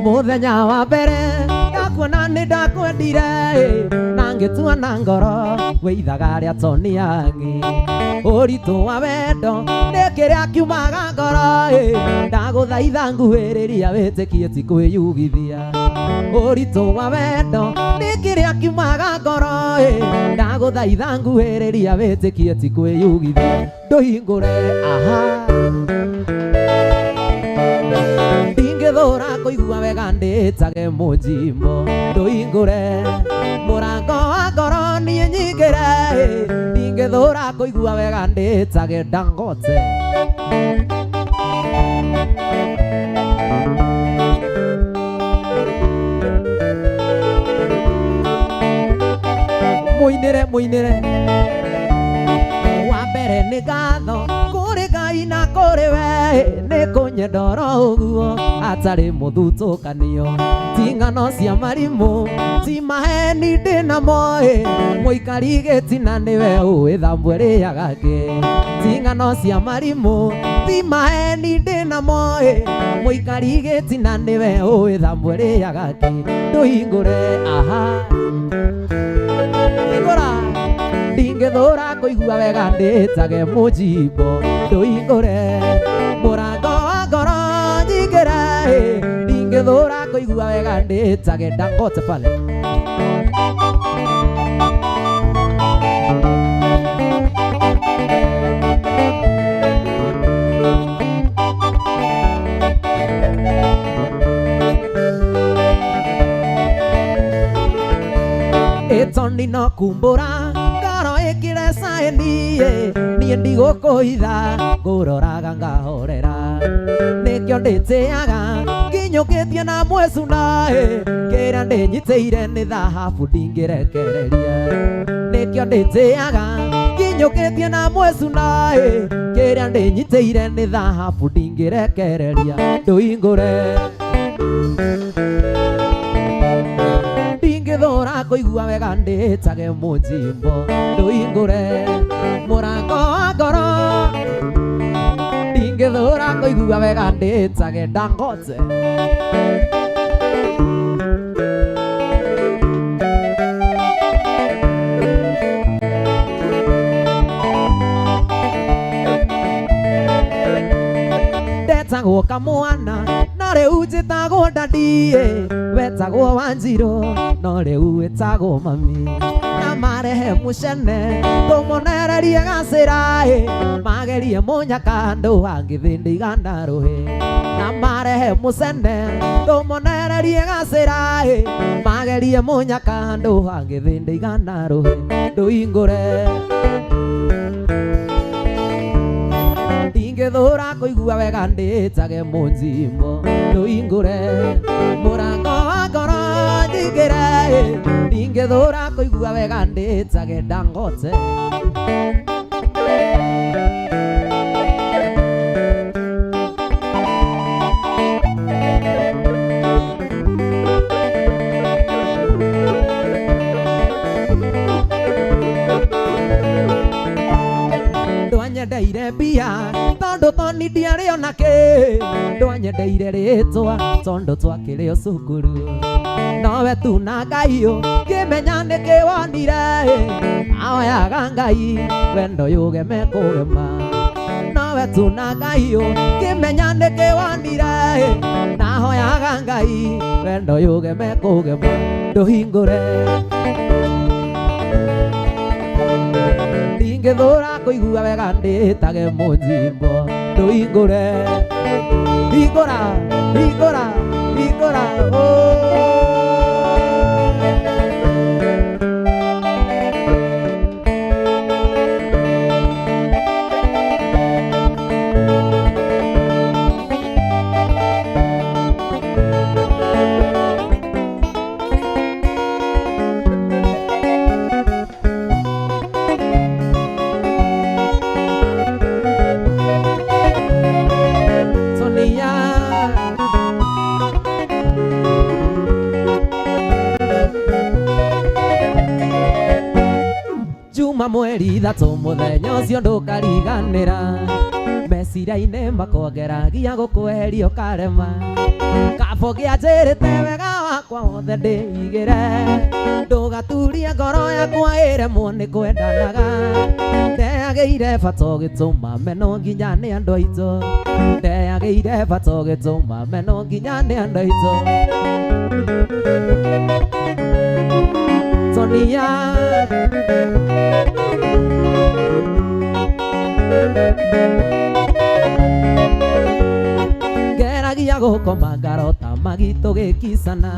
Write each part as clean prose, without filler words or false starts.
Mũthenya wa mbere ndakuona nĩ ndakwendire na ngĩtua na ngoro wĩithaga rĩa Tony Young. Ũritũ wa wendo nĩ kĩrĩa kiumaga ngoro ndagũthaitha nguhĩrĩria wĩtĩkie ti kwĩyugithia. Ũritũ wa wendo nĩ kĩrĩa kiumaga ngoro ndagũthaitha nguhĩrĩria wĩtĩkie ti kwĩyugithia. Ndũhingũre aha ndingĩthũra kũigua wega ndĩtage mũnjimbo. Ndũhingũre mũrango wa ngoro niĩ nyingĩre ndingĩthũra kũigua wega ndĩtage Dangote. Mũinĩre mũinĩre wa mbere nĩ ngatho kũrĩ Ngai na kũrĩ we nĩ kũnyenda oro ũguo atarĩ mũthutũkanio. Ti ng'ano cia marimũ ti maheni ndĩnamo mũikari gĩtina nĩwe ũĩ thambwe rĩaga kĩ. Ti ng'ano cia marimũ ti maheni ndĩnamo mũikari gĩtina nĩwe ũĩ thambwe rĩaga kĩ. Ndũhingũre aha hingũra ndingĩthũra kũigua wega ndĩtage mũnjimbo. Ndũhingũre mũrango wa ngoro nyingĩre ndingĩthũra kũigua wega ndĩtage Dangote pale. Ĩtoni no kumbũra ngoro ĩkĩre caĩni niĩ ndigũkũitha ngũroraga ngahorera nĩkĩo ndĩtĩaga nginyũkĩtie na mwecuna kĩrĩa ndĩnyitĩire nĩ thahabu ndingĩrekereria. Nĩkĩo ndĩtĩaga nginyũkĩtie na mwecuna kĩrĩa ndĩnyitĩire nĩ thahabu ndingĩrekereria. Ndũhingũre ndingĩthũra kũigua wega ndĩtage mũnjimbo. Ndũhingũre mũrango wa ngoro ndingĩthũra kũigua wega ndĩtage Dangote. Ndetagwo kamwana no rĩu njĩtagwo daddy wetagwo Wanjirũ no rĩu wĩtagwo mami. Na marehe mũcene tũmonererie gacĩra magerie mũnyaka andũ angĩthĩ igana rũhĩ. Na marehe mũcene tũmonererie gacĩra magerie mũnyaka andũ angĩthĩ igana rũhĩ. Ndũhingũre ndingĩthũra kũigua wega ndĩtage mũnjimbo. Ndũhingũre mũrango wa ngoro nyingĩre ndingĩthũra kũigua wega ndĩtage Dangote. Ndwanyendeire mbia tondũ toni ndiarĩ ona kĩ ndwanyendeire rĩtwa tondũ twakĩrĩ o cukuru nowe tu na Ngai ũngĩmenya nĩkĩ wonire ahoyaga Ngai wendo yũgeme kũgema nowe tu na Ngai ũngĩmenya nĩkĩ wonire nahoyaga Ngai wendo yũgeme kũgema. Ndũhingũre ndingĩthũra kũigua wega ndĩtage mũnjimbo. Ndũhingũre hingũra hingũra hingũra Sonia Juma mweri ithatũ mũthenya ũcio ndũkariganĩra. Messi Meciria-inĩ makwa ngeragia gũkweheria ũkarema. Kabo gĩanjĩrĩte wega wakwa wothe ndĩigĩre. Ndũgaturie ngoro yakwa ĩremwo nĩ kwendanaga. Ndeyagĩire bata ũgĩtũma meno nginya nĩ andũ aitũ. Ndeyagĩire bata ũgĩtũma meno nginya nĩ andũ aitũ. Tonia. Ngeragia gũkoma ngarota magitũ gĩkicana.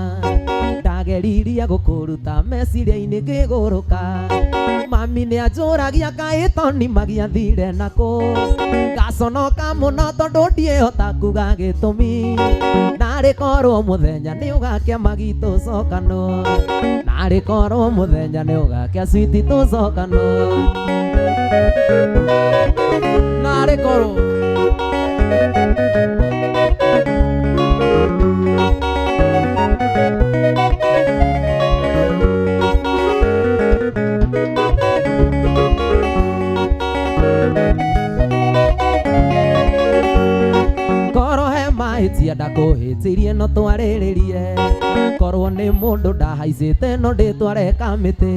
Ndageririe gũkũruta meciria-inĩ ngĩgũrũka. Mami nĩanjũragia kaĩ Toni magiathire nakũ. Ngaconoka mũno tondũ ndiĩhota kuga gĩtũmi. Narĩ korwo mũthenya nĩũgakĩa magitũ cokanwo. Narĩ korwo mũthenya nĩũgakĩa switi tũcokanwo. Narĩ korwo. Korwo he mahĩtia ndakũhĩtĩirie no twarĩrĩrie. Korwo nĩ mũndũ ndahaicĩte no ndĩtware kamĩtĩ.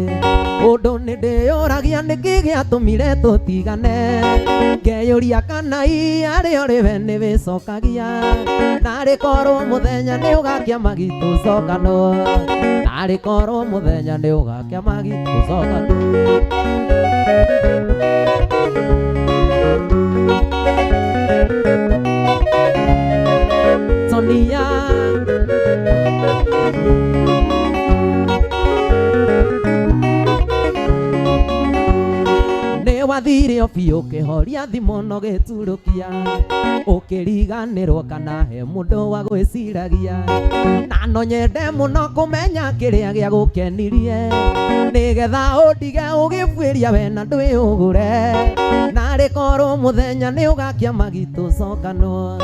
Ũndũ nĩ ndĩyũragia nĩkĩ gĩatũmire tũtigane. Ngeyũria kana ii arĩ ũrĩ we nĩ wĩcokagia. Narĩ korwo mũthenya nĩ ũgakĩa magitũ cokanwo. Narĩ korwo mũthenya nĩ ũgakĩa magitũ cokanwo. Tonia. Nĩ wathire o biũ ũkĩhoria thimũ no gĩturũkia. Ũkĩriganĩrwo kana he mũndũ wa gwĩciragia. Na no nyende mũno kũmenya kĩrĩa gĩagũkenirie. Nĩgetha ũndige ũgĩbuĩria we na ndwĩũgũre. Narĩ korwo mũthenya nĩ ũgakĩa magitũ cokanwo.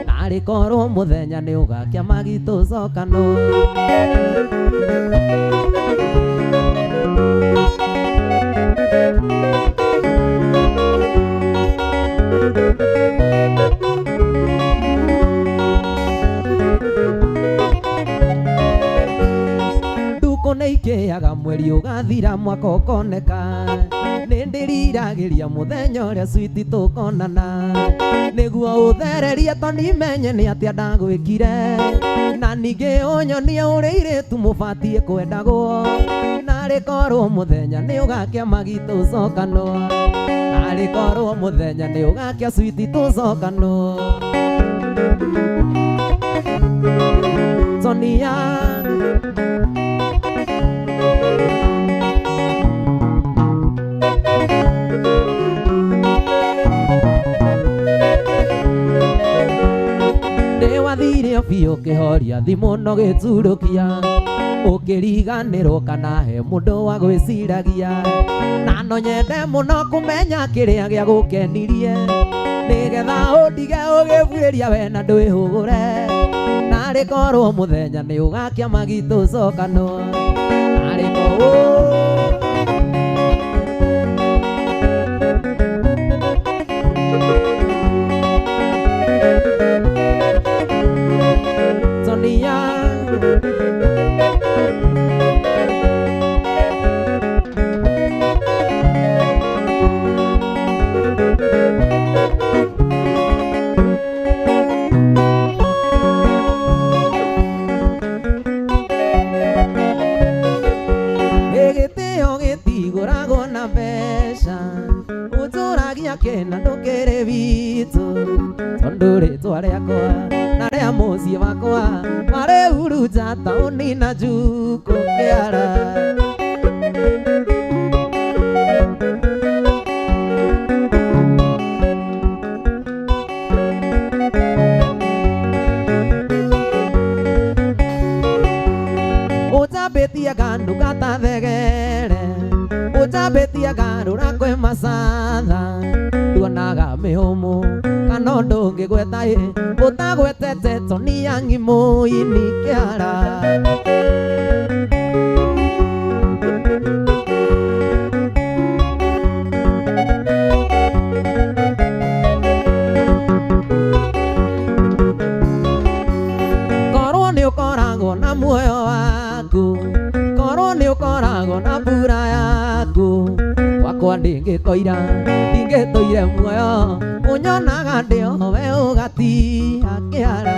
Narĩ korwo mũthenya nĩ ũgakĩa magitũ cokanwo. Ndukũ nĩ ikĩaga mweri ũgathira mwaka ũkoneka. Nĩ ndĩriragĩria mũthenya ũrĩa switi tũkonana. Nĩguo ũthererie Toni menye nĩ atĩa ndagwĩkire. Na ningĩ ũnyonie ũrĩa airĩtu mũbatiĩ kwendagwo. Narĩ korwo mũthenya nĩ ũgakĩa magitũ cokanwo. Narĩ korwo mũthenya nĩ ũgakĩa switi tũcokanwo. Tonia. Nĩ wathire o biũ ũkĩhoria thimũ no gĩturũkia. Ũkĩriganĩrwo kana he mũndũ wa gwĩciragia. Na no nyende mũno kũmenya kĩrĩa gĩagũkenirie. Nĩgetha ũndige ũgĩbuĩria we na ndwĩhũgũre. Narĩ korwo mũthenya nĩ ũgakĩa magitũ cokanwo. Narĩ korwo. Tonia. Gĩtĩo gĩtigũragwo na mbeca. Ũtũragia kĩna ndũkĩrĩ witũ. Tondũ rĩtwa rĩakwa na rĩa mũciĩ wakwa marĩ Urunja taũni na Njukũ Kĩara. Ũnjambĩtie nganuka ta thegere. Ũnjambĩtie ngarũra kwĩ macatha. Nduonaga mĩhũmũ kana ũndũ ũngĩgweta ĩ. Ũtagwetete Tonia ng'imũ-inĩ kĩara. ũkoragwo na mbura yaku wakwa ndingĩkoira ndingĩtũire muoyo ũnyonaga ndĩ owe ũgatia kĩara.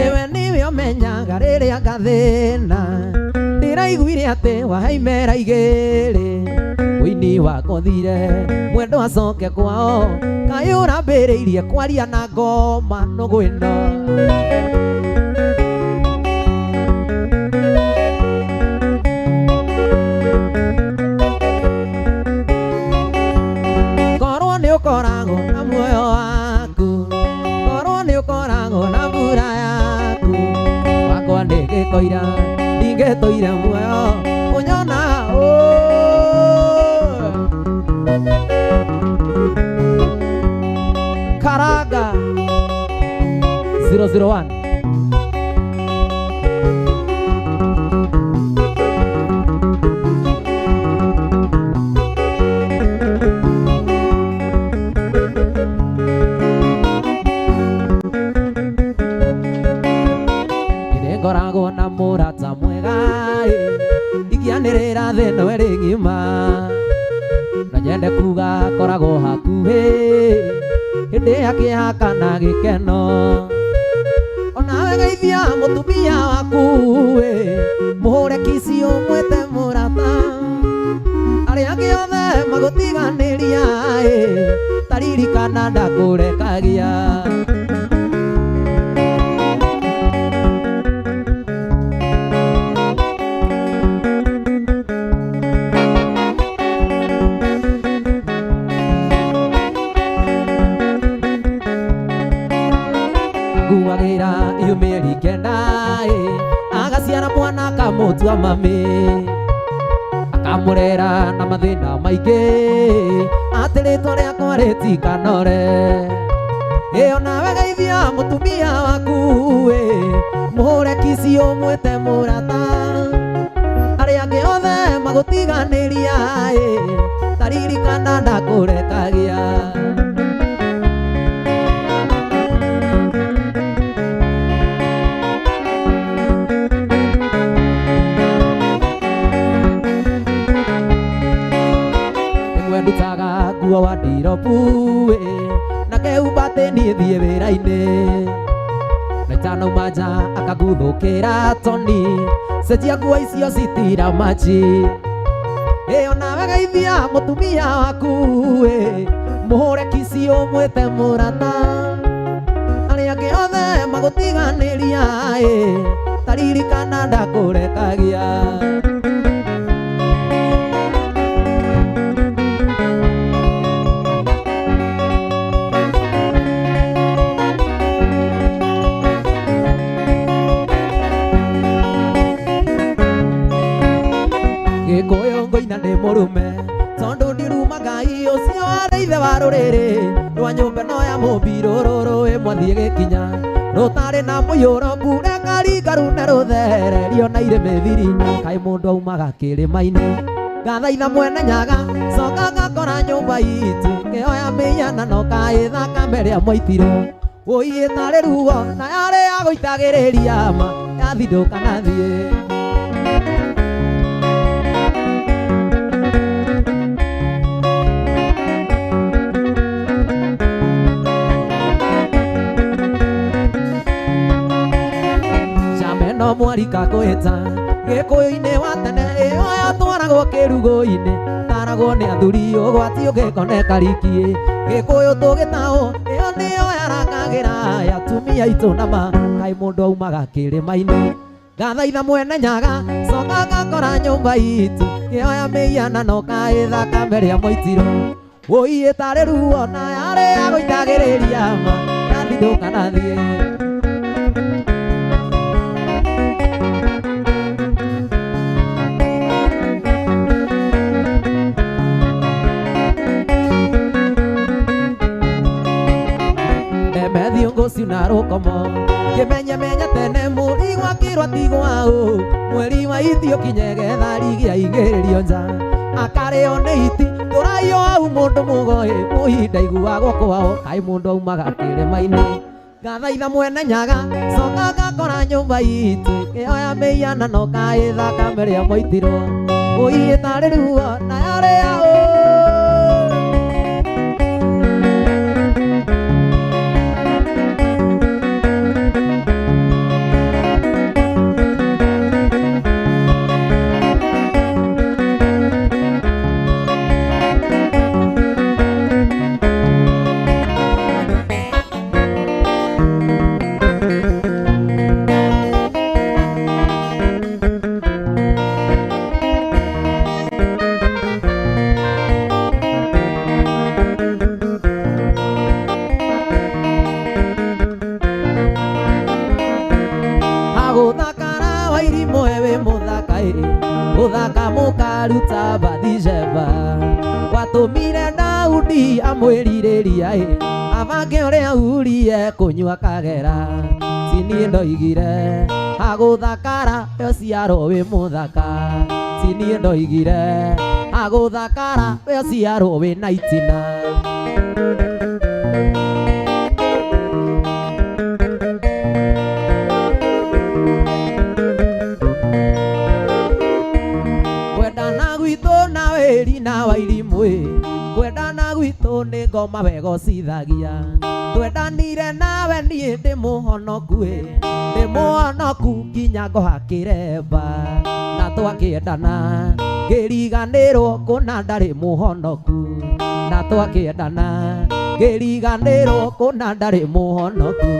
Ewe nĩwe ũmenyaga rĩrĩa ngathĩna ndĩraiguire atĩ wahe imera igĩrĩ ũini wakothire mwendo acoke kwao kaĩ ũrambĩrĩirie kwaria na ngoma nũgũ ĩno. Korwo nĩ ũkoragwo na muoyo waku korwo nĩ ũkoragwo na mbura yaku wakwa ndĩngĩkoira ndingĩtũire muoyo ũnyona ũ. Karanga 001. Nĩ ngoragwo na mũrata mwega ĩ, ingĩanĩrĩra thĩ ĩno ĩrĩ ng'ima na nyende kuga koragwo hakuhĩ hĩndĩ ya kĩeha kana gĩkeno onawe geithia mũtumia waku ĩ, mũhũre kici ũmwĩte mũrata arĩa angĩ othe magũtiganĩria ĩ, taririkana ndakũrekagia. Nguagĩra ihu mĩeri kenda ĩ, agaciara mwana akamũtua mami akamũrera na mathĩna maingĩ atĩ rĩtwa rĩakwa rĩtikanore ĩ onawe geithia mũtumia waku ĩ, mũhũre kici ũmwĩte mũrata arĩa angĩ othe magũtiganĩria ĩ, taririkana ndakũrekagia. Rĩmwe ndutaga nguo wa ndirobu ĩ, na ngehumba atĩ niĩ thiĩ wĩra-inĩ na itanauma nja akaguthũkĩra toni cenjia nguo icio citira maji ĩ onawe geithia mũtumia waku ĩ, mũhũre kici ũmwĩte mũrata arĩa angĩ othe magũtiganĩria ĩ, taririkana ndakũrekagia. Gĩkũyũ ngoina nĩ mũrume tondũ ndiruma Ngai ũcio warĩ ithe wa rũrĩrĩ rwa nyũmba ĩno ya mũmbi rũrũ rũĩ mwathiĩ gĩkinya rũtarĩ na mũiyũro mbura ĩkaringa rune rũthererio na irĩ mĩthiri kaĩ mũndũ aumaga kĩrĩma-inĩ ngathaitha mwene nyaga coka ngakora nyũmba itũ ngĩoya mĩhianano kaĩ thakame ĩrĩa mwaitirwo wũi ĩtarĩ ruo na yarĩ ya gũitagĩrĩria ma yathindũka na thiĩ. Chameno mwarika kwĩta gĩkũyũ-inĩ wa tene ĩyo yatwaragwo kĩrugo-inĩ taragwo nĩ athuri ũgwati ũngĩkoneka rikiĩ gĩkũyũ tũgĩtaũ ĩyo nĩyo yarangagĩra atumia aitũ nama kaĩ mũndũ aumaga kĩrĩma-inĩ ngathaitha mwene nyaga coka ngakora nyũmba itũ ngĩoya mĩhianano kaĩ thakame ĩrĩa mwaitirwo wũi ĩtarĩ ruo na yarĩ ya gũitagĩrĩria ma yathindũka na thiĩ. Nemethiũngũ ciuna rũkomo kĩmenyemenya tene mũrigwa kĩrwa tigwa ũ mweri wa ithio kinye getha rigia igĩrĩrio nja Akarĩo nĩ hiti tũraiyo hau mũndũ mũgoĩ mũhinda iguagwo kwao kaĩ mũndũ aumaga kĩrĩma-inĩ ngathaitha mwene nyaga coka ngakora nyũmba itũ ĩkĩoya mĩhianano kaĩ thakame ĩrĩa mwaitirwo ũi ĩtarĩ ruo na yarĩ ya ũ. Agũthakara wairimũ wĩ mũthaka ĩ gũthaka mũkaruta Bathisheba watũmire Daudi amwĩrirĩria ĩ abange ũrĩa urie kũnyua kagera tiniĩ ndoigire agũthakara we ũciarwo wĩ mũthaka tiniĩ ndoigire agũthakara we ũciarwo wĩ na itina. Kwendana gwitũ na wĩri na wairimũ ĩ kwendana gwitũ nĩ ngoma wegocithagia twendanire nawe niĩ ndĩ mũhonoku ĩ ndĩ mũhonoku nginya ngoha kĩremba na twakĩendana ngĩriganĩrwo kũna ndarĩ mũhonoku na twakĩendana ngĩriganĩrwo kũna ndarĩ mũhonoku.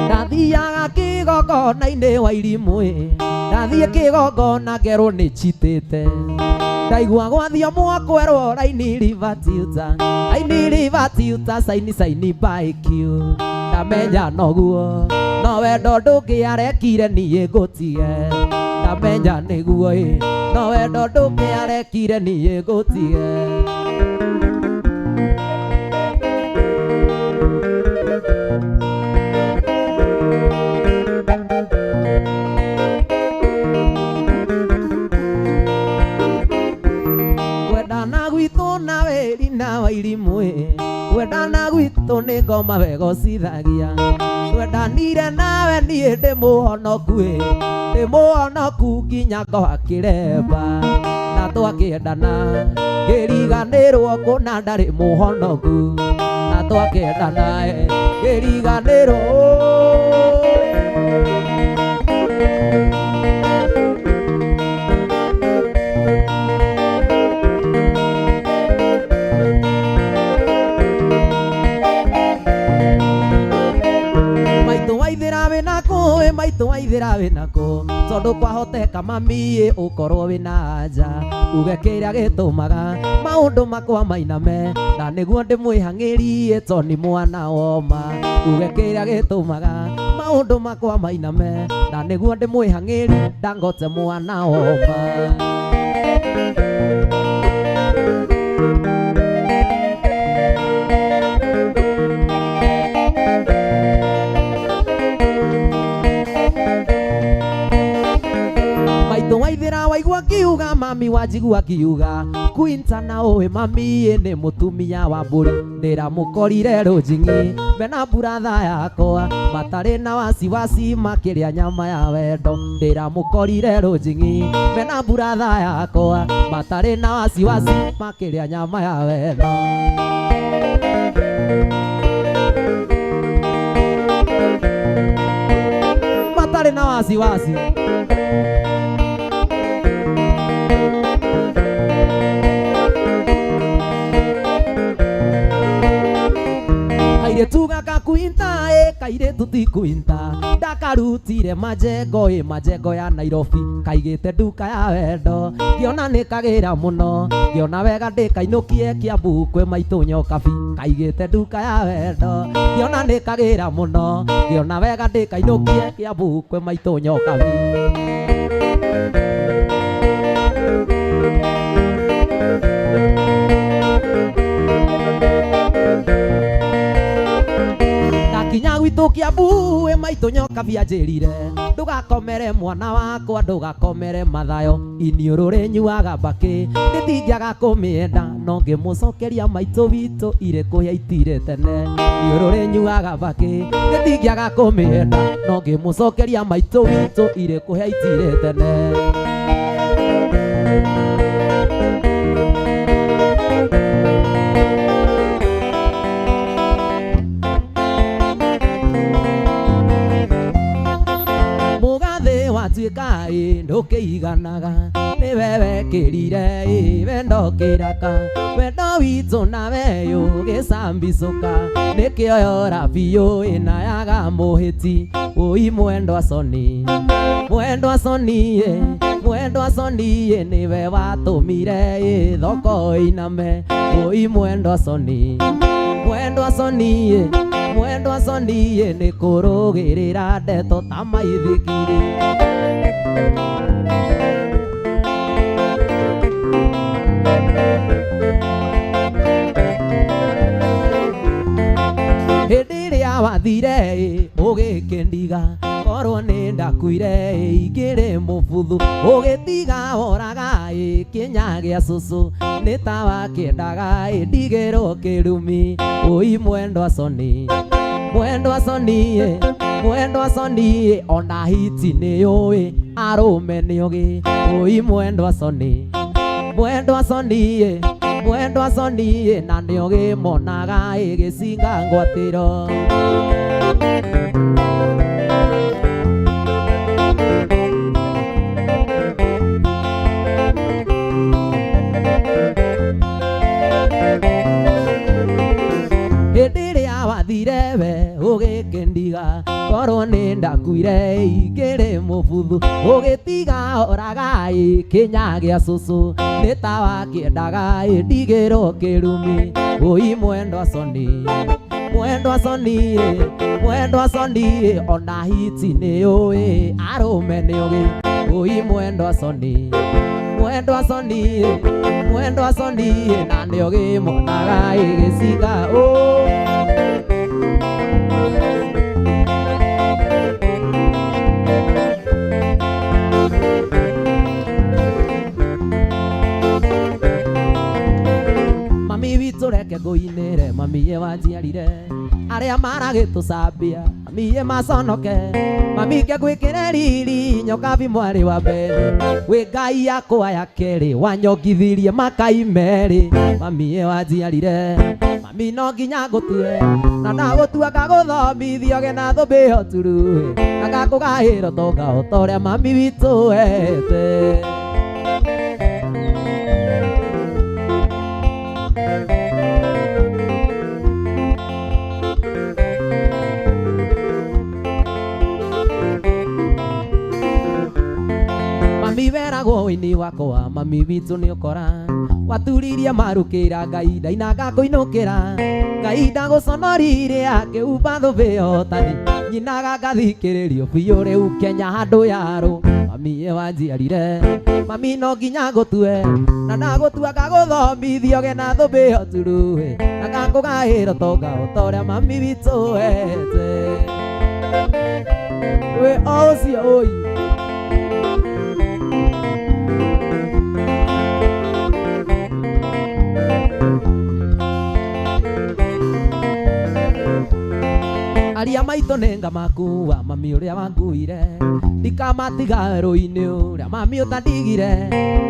Ndathiaga kĩgongona-inĩ wa irimũ ĩ ndathiĩ kĩgongona ngerwo nĩ njitĩte ndaigua gwathio mwakwerwo raini rivatiuta raini rivatiuta saini saini baiq ndamenya noguo no wendo ndũngĩarekire niĩ ngũtige ndamenya nĩguo ĩ no wendo ndũngĩarekire niĩ ngũtige. Kwendana gwitũ na wĩri na wairimũ ĩ kwendana gwitũ nĩ ngoma wegocithagia twendanire nawe niĩ ndĩ mũhonoku ĩ ndĩ mũhonoku nginya ngoha kĩremba na twakĩendana ngĩriganĩrwo kũna ndarĩ mũhonoku na twakĩendana ĩ ngĩriganĩrwo. Maitũ waithĩra wĩna kũ ĩ maitũ waithĩra wĩna kũ tondũ kwahoteka mami ĩ ũkorwo wĩna anja uge kĩrĩa gĩtũmaga maũndũ makwa mainame na nĩguo ndĩmwĩhang'ĩrie to nĩ mwana woma uge kĩrĩa gĩtũmaga maũndũ makwa mainame na nĩguo ndĩmwĩhang'ĩrie ndangote mwana woma. Maitũ waithĩra waigua kiuga mami wanjigua kiuga Quinta na ũĩ mami ĩ nĩ mũtumia wa mbũri ndĩramũkorire rũnjing'i mena mburatha yakwa matarĩ na wasiwasi makĩrĩa nyama ya wendo ndĩramũkorire rũnjing'i mena mburatha yakwa matarĩ na wasiwasi makĩrĩa nyama ya wendo. Matarĩ na wasiwasi. Kairĩtu gaka kuinta ĩ kairĩtu ti kuinta ndakarutire majengo ĩ majengo ya Nairobi kaigĩte nduka ya wendo ngĩona nĩ kagĩra mũno ngĩona wega ndĩkainũkie Kiambu kwĩ maitũ Nyokabi kaigĩte nduka ya wendo ngĩona nĩ kagĩra mũno ngĩona wega ndĩkainũkie Kiambu kwĩ maitũ Nyokabi. Kiambu ĩ maitũ nyoka bianjĩrire ndũgakomere mwana wakwa ndũgakomere mathayo iniũrũ rĩnyuaga mbakĩ nĩndingĩaga kũmĩenda no ngĩmũcokeria maitũ witũ irĩ kũhĩa itire tene iniũrũ rĩnyuaga mbakĩ nĩndingĩaga kũmĩenda no ngĩmũcokeria maitũ witũ irĩ kũhĩa itire tene. Mũgathĩ watuĩka ĩ ndũkĩiganaga nĩwe wekĩrire ĩ wendo kĩraka wendo witũ nawe ũgĩcambicũka nĩkĩo yora biũ ĩna yaga mũhĩti ũi mwendwa Soni mwendwa Soni ĩ mwendwa Soni ĩ nĩwe watũmire ĩ thoko ĩiname ũi mwendwa Soni mwendwa Soni ĩ mwendwa Soni ĩ nĩ kũrũgĩrĩra ndeto ta maithikiri. Hĩndĩ ĩrĩa wathire ĩ ũgĩkĩndiga korwo nĩ ndakuire ĩ ingĩrĩ mũbuthu ũgĩtiga woraga ĩ kĩnya gĩa cũcũ nĩ ta wakĩendaga ĩ ndigĩrwo kĩrumi ũi mwendwa Soni mwendwa Soni ĩ mwendwa Soni ĩ ona hiti nĩ yũĩ arũme nĩ ũgĩ ũi mwendwa Soni mwendwa Soni ĩ mwendwa Soni ĩ na nĩ ũgĩmonaga ĩ gĩcinga ngwatĩro. Hĩndĩ ĩrĩa wathire we ũgĩkĩndiga korwo nĩ ndakuire ingĩrĩ mũbuthu ũgĩtiga oraga ĩ kĩnya gĩa cũcũ nĩ ta wakĩendaga ĩ ndigĩrwo kĩrumi ũi mwendwa Soni mwendwa Soni ĩ mwendwa Soni ĩ ona hiti nĩ yũĩ arũme nĩ ũgĩ ũi mwendwa Soni mwendwa Soni ĩ mwendwa Soni ĩ na nĩ ũgĩmonaga ĩ gĩcinga ũ. Mami witũ reke ngũinĩre mami ye wanjiarire arĩa maragĩtũcambia mami ye maconoke mami ngĩgwĩkĩre riri nyokabi mwarĩ wa mbere wĩ ngai yakwa ya kerĩ wanyongithirie makai merĩ mami ye wanjiarire mami no nginya ngũtue na ndagũtua ngagũthomithia ũgĩe na thũmbĩ ĩyo turu na ngakũgaĩra ũtonga o ta ũrĩa mami witũ ete. Mami weragwo ũini wakwa mami witũ nĩ ũkora waturirie marũkĩra Ngai ndainaga kũinũkĩra Ngai ndagũconorire akĩhumba thũmbĩ hotani nyinaga ngathikĩrĩrio biũ rĩu Kenya handũ yarũ mami ye wanjiarire mami no nginya ngũtue na ndagũtua ngagũthomithia ũgĩe na thũmbĩ ĩyo turu na ngakũgaĩra ũtonga o ta ũrĩa mami witũ ete wĩ o ũcio ũi. Aria maitũ nĩ ngamakua mami ũrĩa wanguire ndikamatiga rũĩ-inĩ ũrĩa mami ũtandigire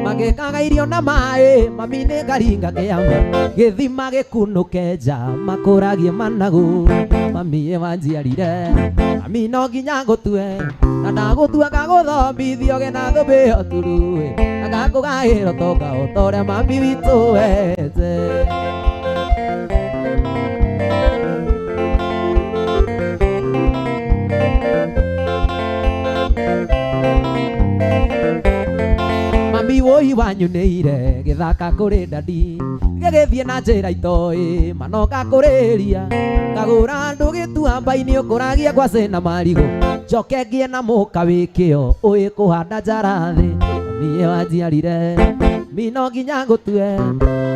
magĩkaga irio na maĩ mami nĩ ngaringa kĩama gĩthima gĩkunũke nja makũragie managu mami ye wanjiarire mami no nginya ngũtue na ndagũtua ngagũthomithia ũgĩe na thũmbĩ ĩyo turu na ngakũgaĩra ũtonga o ta ũrĩa mami witũ ete. Mami woi wanyunĩire gĩthaka kũrĩ ndadi gĩgĩthiĩ na njĩra itoĩ manoka kũrĩria ngagũra andũ gĩtuamba-inĩ ũkũragia ngwacĩ na marigũ njoke ngĩe na mũka wĩ kĩo ũĩ kũhanda njara thĩ mami ye wanjiarire mi no nginya ngũtue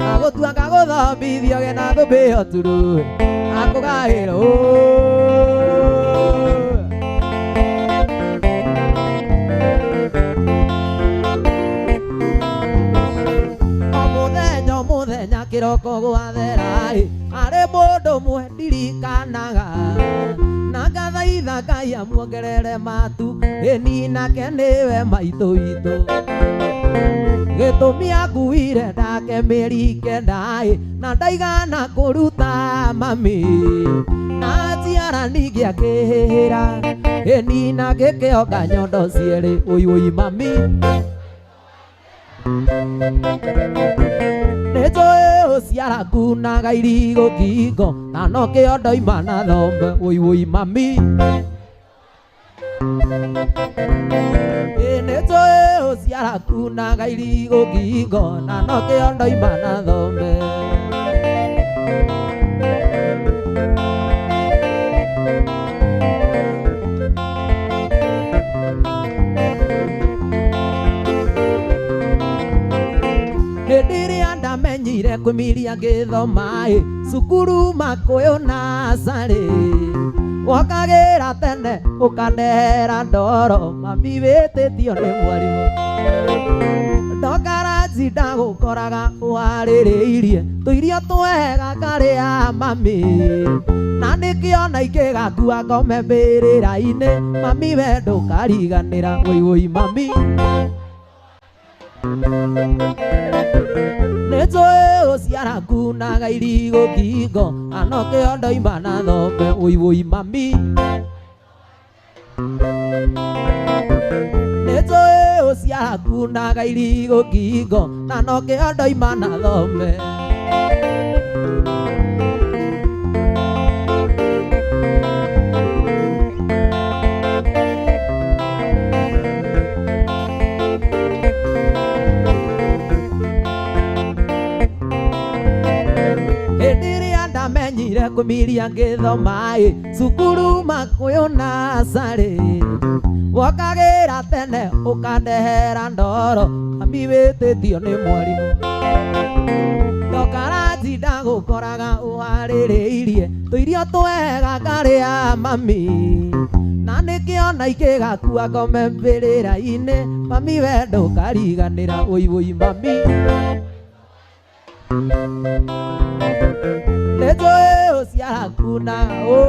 ngagũtua ngagũthomithia ũgĩe na thũmbĩ ĩyo turu akũgaĩra ũũ. Mũthenya kĩroko gwathera-ĩ, arĩ mũndũ ũmwe ndirikanaga, na ngathaitha Ngai amuongerere matu, ĩni nake nĩwe maitũ witũ. Gĩtũmi akuire ndake mĩeri kenda-ĩ, na ndaigana kũruta mami, na njiara ningĩ akĩhĩhĩra, ĩni na ngĩkĩonga nyondo cierĩ, ũi ũi mami. Nĩnjũĩ ũciara kunaga irigũ ngingo, na nokĩo ndoima na thome, ũi ũi mami. Ĩ nĩnjũĩ ũciara kunaga irigũ ngingo, na nokĩo ndoima na thome. Hĩndĩ ĩrĩa ndamenyire kwĩmiria ngĩthoma-ĩ, cukuru Makũyũ nacarĩ, wokagĩra tene ũkanehera ndoro, mami wĩtĩtio nĩ mwarimũ. Ndoka ranji ndagũkoraga ũharĩrĩirie tũirio twega ngarĩa mami, na nĩkĩo na ingĩgakua ngome mbĩrĩra-inĩ, mami we ndũkariganĩra, wũi wũi mami. Nĩnjũĩ ũciara kunaga irigũ ngingo, na nokĩo ndoima na thome, wũi wũi mami. Nĩnjũĩ ũciara kunaga irigũ ngingo, na nokĩo ndoima na thome. Hĩndĩ ĩrĩa ndamenyire kũmiria ngĩthoma-ĩ, cukuru Makũyũ nacarĩ, wokagĩra tene ũkandehera ndoro, mami wĩtĩtio nĩ mwarimũ. Ndoka ranji ndagũkoraga ũharĩrĩirie tũirio twega ngarĩa mami, na nĩkĩo na ingĩgakua ngome mbĩrĩra-inĩ, mami we ndũkariganĩra, wũi wũi mami. Nĩnjũĩ ũciara kuna ũ.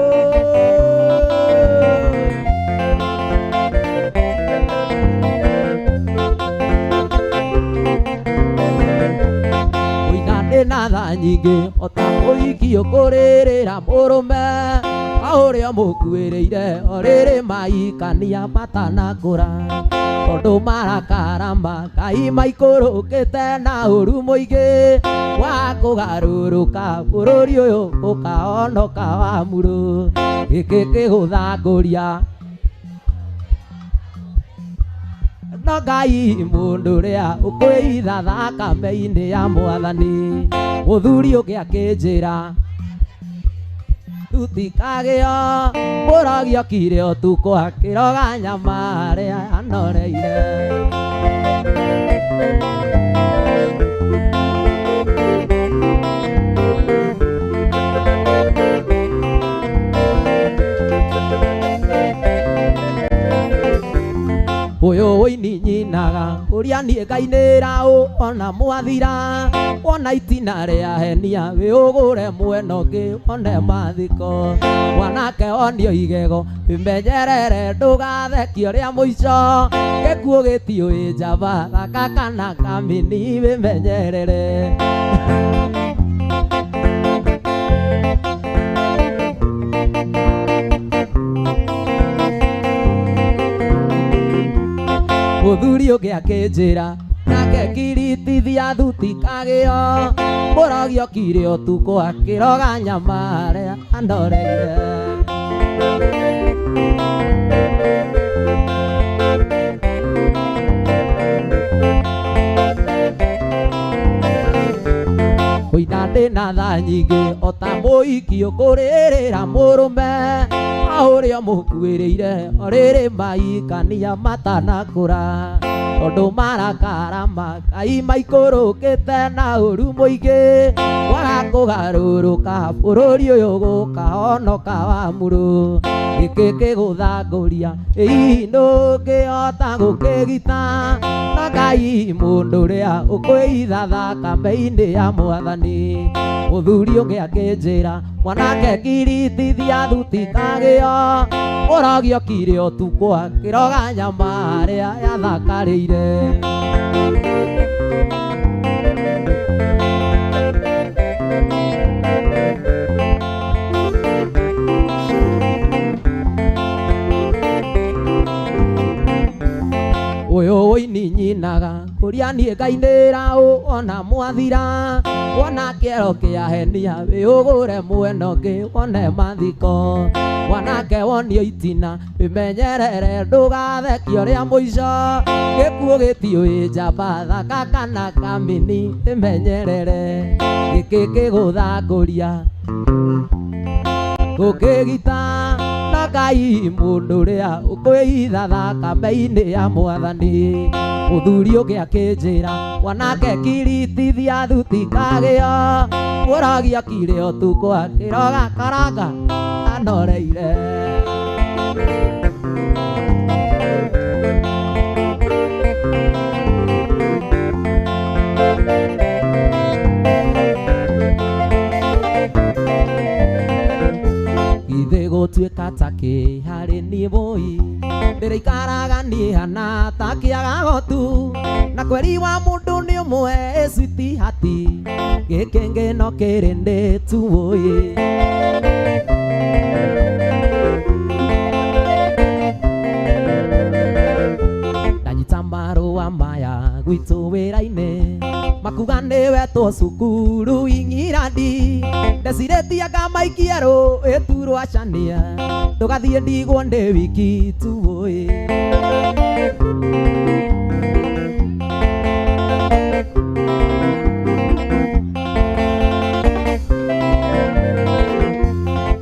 Kũina ndĩna tha nyingĩ ota mũhiki ũkũrĩrĩra mũrũme, o ũrĩa mũkuĩrĩire o rĩrĩ maikania matanakũra, tondũ marakara ma Ngai maikũrũkĩte na ũru mũingĩ wa kũgarũrũka bũrũri ũyũ ũkahonoka wa murũ, gĩkĩ kĩgũthangũria no Ngai mũndũ ũrĩa ũkwĩitha thakame-inĩ ya mwathani. Mũthuri ũngĩ akĩnjĩra tutikagĩo mũrogi okire ũtukũ akĩroga nyama arĩa anoreire. Ũyũ ũini nyinaga ũrĩa niĩ ngainĩra ũ ona mwathira, wona itina rĩa henia wĩũgũre mwena ũngĩ one mathiko. Mwanake onio igego wĩmenyerere ndũgathekio rĩa mũico, gĩkuũ gĩtiũĩ njamba thaka kana kamini wĩmenyerere. Mũthuri ũngĩ akĩnjĩra nake kiritithia thutikagĩo, mũrogi okire ũtukũ akĩroga nyama arĩa anoreire. Kũina ndĩna tha nyingĩ ota mũhiki ũkũrĩrĩra mũrũme, o ũrĩa mũkuĩrĩire o rĩrĩ maikania matanakũra, tondũ marakara ma Ngai maikũrũkĩte na ũru mũingĩ wa kũgarũrũka bũrũri ũyũ gũkahonoka wa murũ, Gĩkĩ kĩgũthangũria ĩhihi ndũngĩhota gũkĩgita na Ngai mũndũ ũrĩa ũkwĩitha thakame-inĩ ya mwathani. Mũthuri ũngĩ akĩnjĩra mwanake kiritithia thuti kagĩo mũrogi okire ũtukũ akĩroga nyama harĩa yathakarĩire. Ũyũ ũini nyinaga kũrĩa niĩ ngainĩra ũ ona mwathira wona kĩero kĩa henia wĩũgũre mwena ũngĩ wone mathiko mwanake wonio itina wĩmenyerere ndũgathekio rĩa mũico gĩkuũ gĩtiũĩ njamba thaka kana kamini ĩmenyerere gĩkĩ kĩgũthangũria gũkĩgita na Ngai mũndũ ũrĩa ũkwĩitha thakame-inĩ ya mwathani. Mũthuri ũngĩ akĩnjĩra mwanake kiritithia thuti kagĩo mũrogi okire ũtukũ akĩroga karanga anoreire. Githĩ gũtuĩka ta kĩ harĩ niĩ bũi ndĩrĩikaraga niĩ hana ta kĩaga gotu na kweri wa mũndũ nĩ ũmwe ĩcwiti hati gĩkĩ ngĩno kĩrĩ ndĩ tu bũi. Ndanyita marũa maya gwitũ wĩra-inĩ makuga nĩ wetwo cukuru ing'irandi ndecirĩtie ngamaikia rũĩ tu rwacania ndũgathiĩ ndigwo ndĩ wiki tu bũi.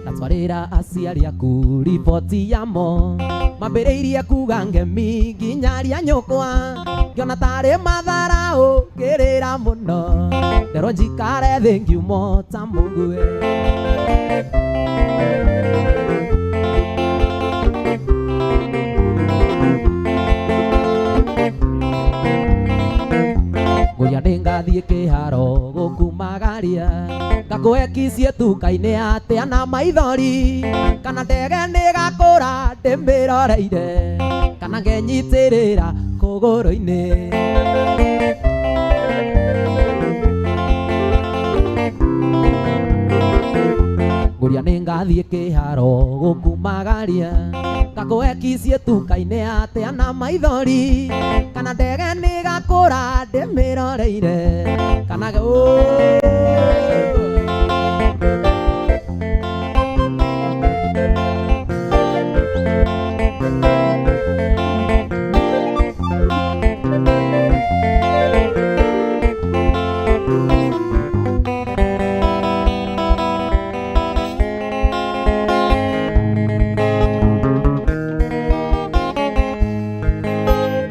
Ndatwarĩra aciari aku riboti yamo mambĩrĩirie kuga ngemi nginya ria nyũkwa ngĩona tarĩ matharaũ ngĩrĩra mũno nderwo njikare thĩ ngiumo ta mũguĩ. Ngũria nĩngathiĩ kĩharo gũkumagaria ngakũhe kici tuka-inĩ atĩa na maithori kana ndege nĩgakũra ndĩmĩroreire kana ngenyitĩrĩra kũgũrũ-inĩ. Ngũria nĩngathiĩ kĩharo gũkumagaria ngakũhe kici tuka-inĩ atĩa na maithori kana ndege nĩgakũra ndĩmĩroreire kana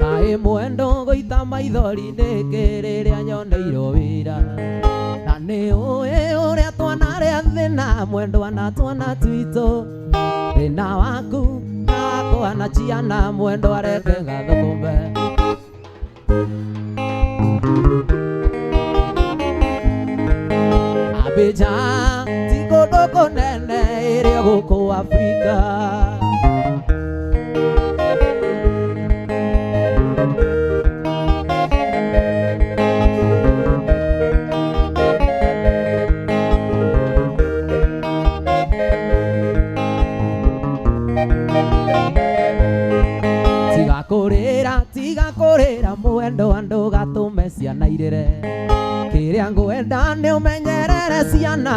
Kaĩ mwendo gũita maithori nĩkĩ rĩrĩa nyoneirwo wĩra na nĩ ũĩ ũrĩa twanarĩa thĩna mwendwa na twana twitũ thĩna waku na wakwa na ciana mwendwa reke ngathũkũme. Abidjan ti kũndũ kũnene ĩrĩ gũkũ Afrika. Tiga kũrĩra tiga kũrĩra mwendo andũ gatũme ciana irĩre kĩrĩa ngwenda nĩ ũmenyerere ciana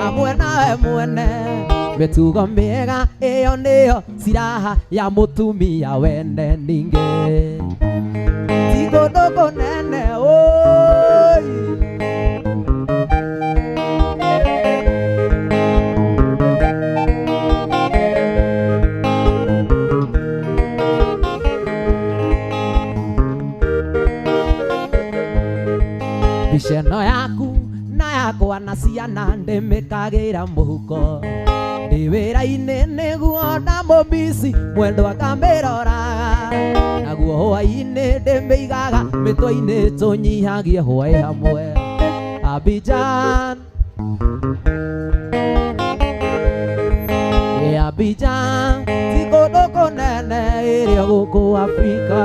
hamwe nawe mwene mĩtugo mĩega ĩyo nĩyo siraha ya mũtumia wene ningĩ ti kũndũ kũnene ũi. Mbica ĩno yaku na yakwa na ciana ndĩmĩkagĩra mũhuko Ndĩ wĩra-inĩ nĩguo ndamũmbici mwendwa akamĩroraga naguo hwaĩ-inĩ ndĩmĩigaga mĩtwe-inĩ tũnyihagie hwaĩ hamwe. Abidjan, Abidjan ti kũndũ kũnene ĩrĩa gũkũ Afrika.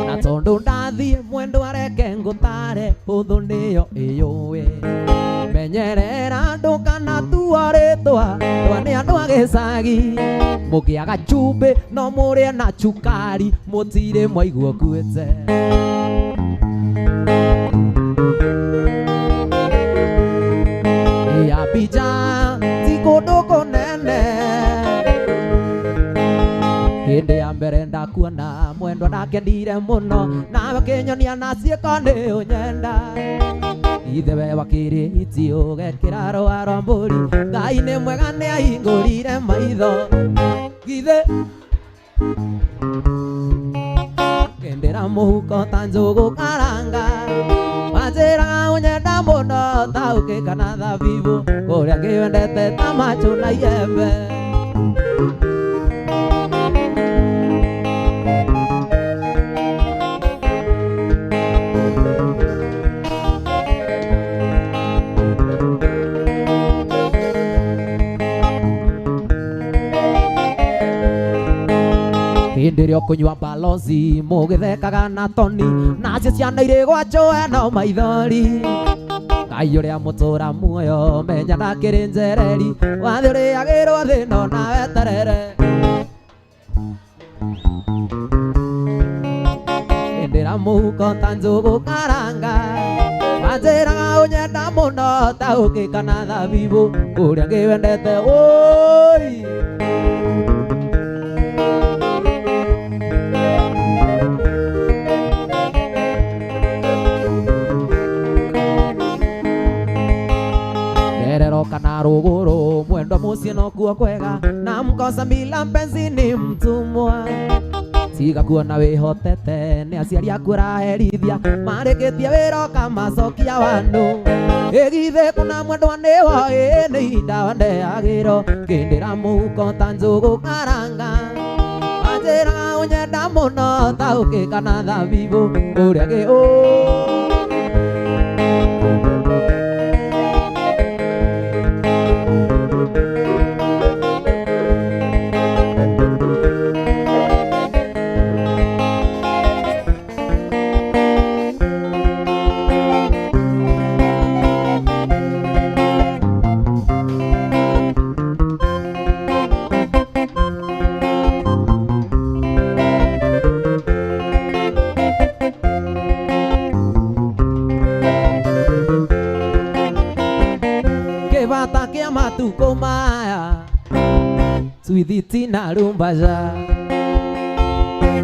Na tondũ ndathiĩ mwendwa reke ngũtare hũthũ nĩyo ĩyũĩ menyerera ndũkanatua rĩtwa ndwa nĩ andũ a gĩcagi mũkĩaga cumbĩ no mũrĩe na cukari mũtirĩ mwaigua ũkuĩte. Abidjan ti kũndũ kũnene hĩndĩ ya mbere ndakuona mwendwa ndakendire mũno nawe kĩnyonia na ciĩko nĩ ũnyenda ithe we wakĩrĩ itiũgekĩra rũa rwa mbũri Ngai nĩ mwega nĩ ahingũrire maitho githĩ kendera mũhuko ta njũgũ karanga wanjĩraga ũnyenda mũno ta ũkĩ kana thabibũ kũrĩa ngĩwendete ta machũ na iembe. Hĩndĩ ĩrĩa ũkũnyua balozi mũgĩthekaga na toni nacio ciana irĩ gwa njũe no maithori Ngai ũrĩa mũtũra muoyo menya ndakĩrĩ njereri wathĩ ũrĩagĩrwo thĩ no na weterere. Hĩndĩ ĩrĩa mũhuko ta njũgũ karanga wanjĩraga ũnyenda mũno ta ũkĩ kana thabibũ kũrĩa ngĩwendete ũi. Nderero kana rũgũrũ mwendwa mũciĩ nokuo kwega na mkosa mila mpenzi ni mtumwa tiga kuona wĩhotete nĩ aciari aku ũraherithia marĩkĩtie wĩra ũkamacokia wanũ ĩgithĩ kuna mwendwa nĩwo ĩ nĩ ihinda wandeagĩrwo kĩndĩra mũhuko ta njũgũ karanga wanjĩraga ũnyenda mũno ta ũkĩ kana thabibũ ũrĩa gĩ ũ. Kĩbata kĩa matukũ maya twithiti na rumbaja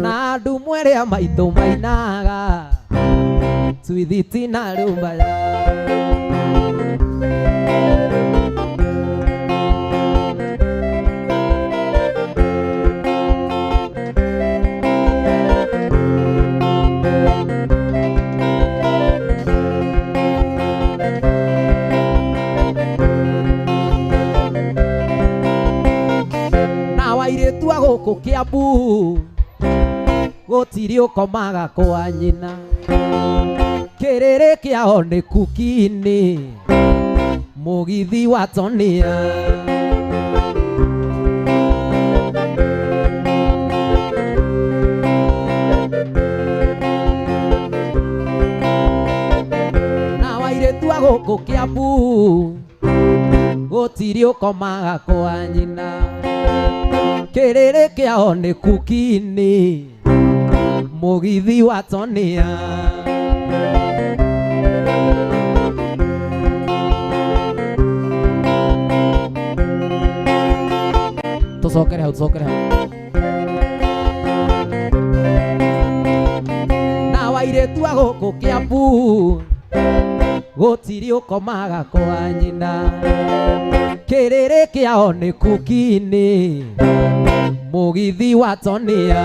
na ndumwe rĩa maitũ mainaga twithiti na rumbaja. Na wairĩtu a gũkũ Kĩambu gũtirĩ ũkomaga kwa nyina kĩrĩrĩ kĩao nĩ kukini mũgithi wa tonia. Na wairĩtu a gũkũ Kĩambu gũtirĩ ũkomaga kwa nyina kĩrĩrĩ kĩao nĩ kukini mũgithi wa tonia. Tũcokere hau, tũcokere hau. Na wairĩtu a gũkũ Kĩambu gũtirĩ ũkomaga kwa nyina. Kĩrĩrĩ kĩao nĩ kukini mũgithi wa Tonia.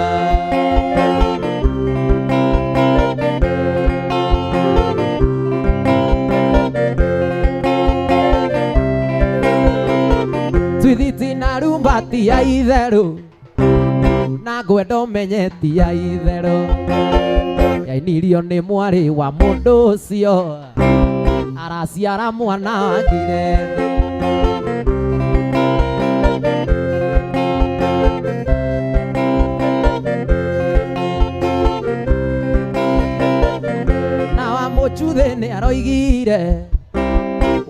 Twithiti na rumba ti ya itherũ na ngwenda ũmenye ti ya itherũ yainirio nĩ mwarĩ wa mũndũ ũcio araciara mwana wa ngireni. Na wa mũchuthĩ nĩ aroigire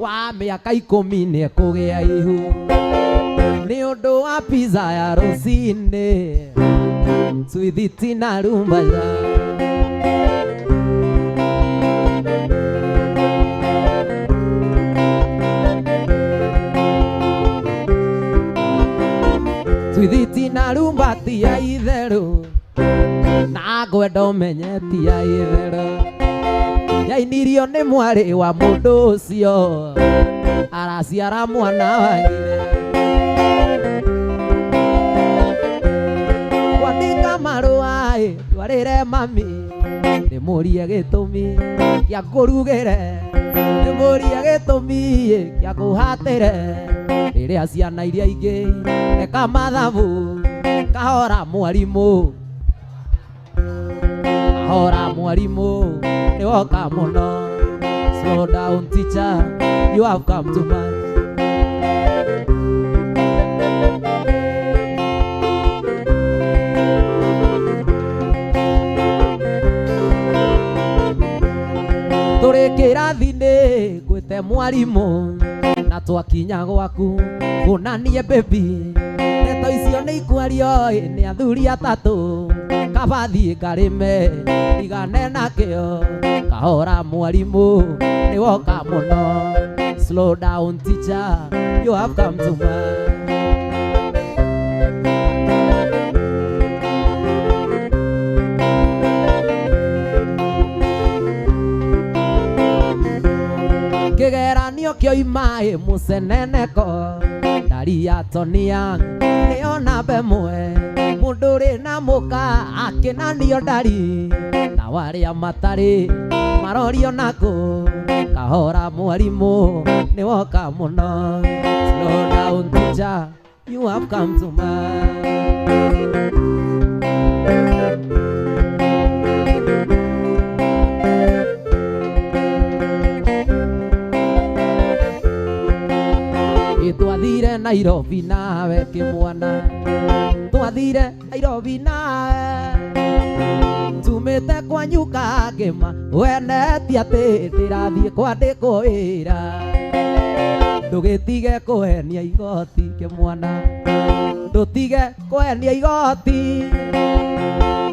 wa mĩaka 10 nĩ ekũgĩa ihu nĩ ũndũ wa pizza ya rũcinĩ twithiti na rumba. Twithiti na rumba ti ya itherũ na ngwenda ũmenye ti ya itherũ yainirio nĩ mwarĩ wa mũndũ ũcio araciara mwana wa nyina. Kwandĩka marũa ĩ ndwarĩre mami ndĩmũrie gĩtũmi kĩa ngũrugĩre ndĩmũrie gĩtũmi ĩ kĩa ngũhatĩre rĩrĩa ciana iria ingĩ eka mathabu kahora mwarimũ kahora mwarimũ nĩwoka mũno. Slow down teacher, you have come too much. Tũrĩ kĩrathi-inĩ ngwĩte mwarimũ na twakinya gwaku kũnanie baby ndeto icio nĩ ikwario ĩ nĩ athuri atatũ kaba thiĩ ngarĩme ndigane nakĩo kahora mwarimũ nĩwoka mũno. Slow down teacher, you have come too much. Kĩgeranio kĩoima ĩ mũceneneko ndari ya Tonia nĩyo namba ĩmwe mũndũ ũrĩ na mũka akĩnanio ndari na warĩa matarĩ marorio nakũ kahora mwarimũ nĩwoka mũno. Slow down teacher, you have come too much. Twathire Nairobi nawe kĩmwana twathire Nairobi nawe tumĩte kwanyu kangĩma wenetie atĩ ndĩrathiĩ kwandĩkwo wĩra ndũgĩtige kũhenia igoti kĩmwana ndũtige kũhenia igoti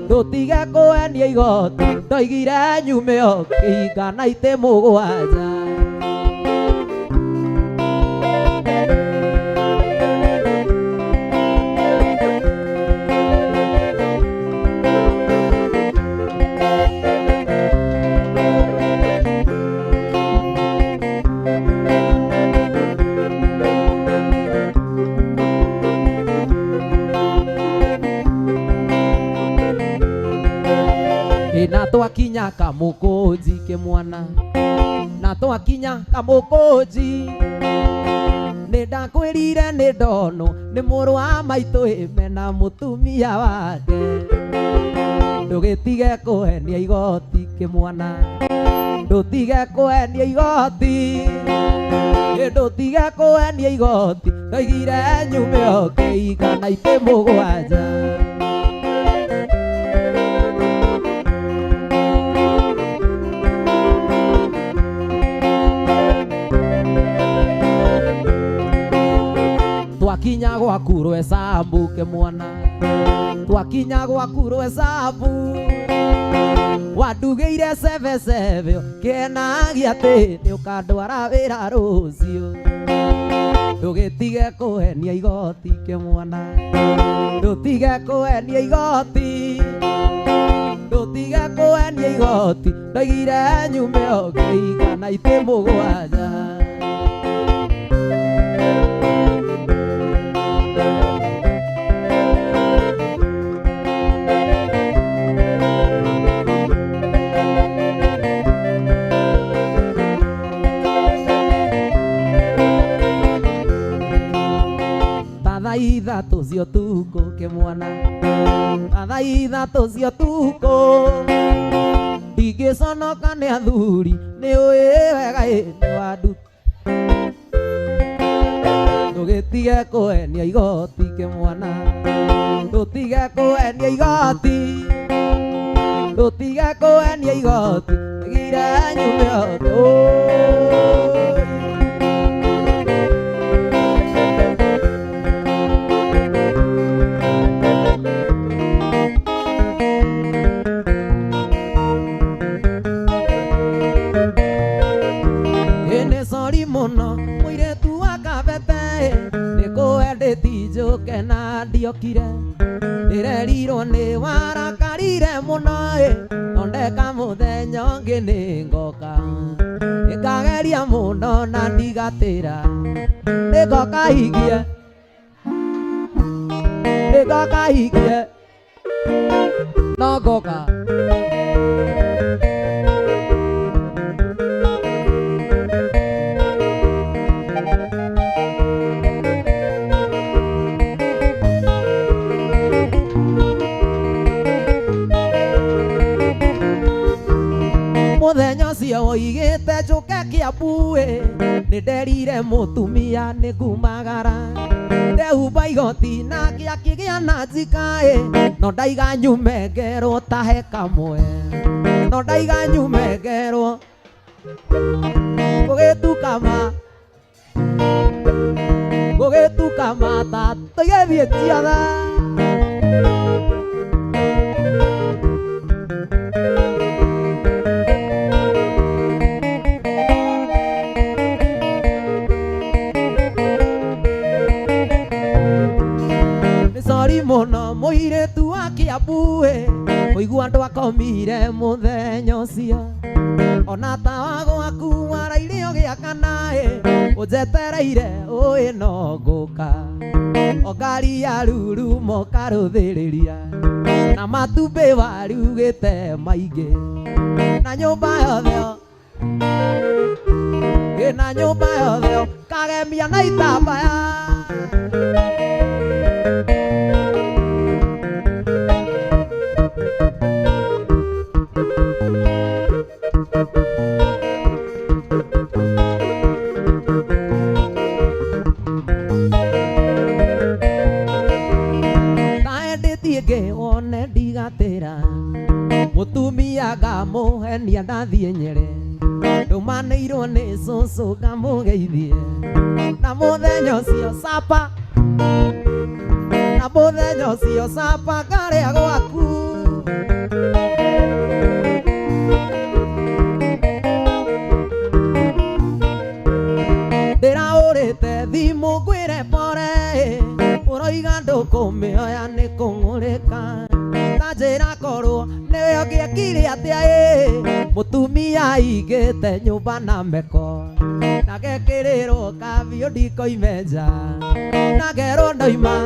ndũtige kũhenia igoti ndoigire nyume o kĩhinga na itĩ mũgwanja. Na twakinya kamũkũnji kĩmwana na twakinya kamũkũnji nĩ ndakwĩrire nĩ ndonwo nĩ mũrũ wa maitũ ĩ mena mũtumia wake ndũgĩtige kũhenia igoti kĩmwana ndũtige kũhenia igoti ndũtige kũhenia igoti ndoigire nyume o kĩhinga na itĩ mũgwanja. Twakinya gwaku rwesambu kĩmwana twakinya gwaku rwesambu wandugĩire cebecebe kĩenagia atĩ nĩ ũkandwara wĩra rũciũ ndũgĩtige kũhenia igoti kĩmwana ndũtige kũhenia igoti ndũtige kũhenia igoti ndoigire nyume o kĩhinga na itĩ mũgwanja. Thaa 3 cia ũtukũ kĩmwana, thaa 3 cia ũtukũ, ndingĩconoka nĩ athuri, nĩ ũĩ wega ĩ nĩ wandu. Ndũgĩtige kũhenia igoti kĩmwana, ndũtige kũhenia igoti, ndũtige kũhenia igoti, gire nyume othe. Ĩnĩ sori mũno mũirĩtu wa Kabete, nĩ kũendeti njũke na ndiokire, ndĩrerirwo nĩ warakarire mũno ĩ, thondeka mũthenya ũngĩ nĩ ngoka, nĩngageria mũno na ndigatĩra, nĩngoka hingie, nĩngoka hingie, no ngoka. Mũthenya ũcio woigĩte njũke Kĩambu ĩ, nĩnderire mũtumia nĩngumagara, ndehumba igoti nake akĩgĩa na njika ĩ, no ndaiga nyume ngerwo tahe kamwe, no ndaiga nyume ngerwo gũgĩtuka ma, gũgĩtuka ma ta tũigĩthiĩ ciothe. Nĩ sori mũno mũirĩtu wa Kĩambu ĩ, kũigua ndwakomire mũthenya ũcio, ona tawa gwaku waraire ũgĩakana ĩ, ũnjetereire ũĩ no ngũka, o ngari ya rurumo karũthĩrĩria, na matumbĩ warugĩte maingĩ, na nyũmba yothe ĩ, na nyũmba yothe kagemia na itambaya. Ndaendĩtie ngĩwone ndigatĩra, mũtumia ngamũhenia ndathiĩ Nyĩrĩ, ndũmanĩirwo nĩ cũcũ ngamũgeithie, na mũthenya ũcio capa, na mũthenya ũcio capa ngarĩa gwaku. Ndĩraũrĩte thimũ ngwĩre pore, ũroiga ndũkũmĩoya nĩ kũng'ũrĩka, ta njĩra korwo nĩwe ũngĩekire atĩa ĩ, mũtumia aigĩte nyũmba na meko, na gekĩrĩrwo kabiũ ndikoime nja, na ngerwo ndoima,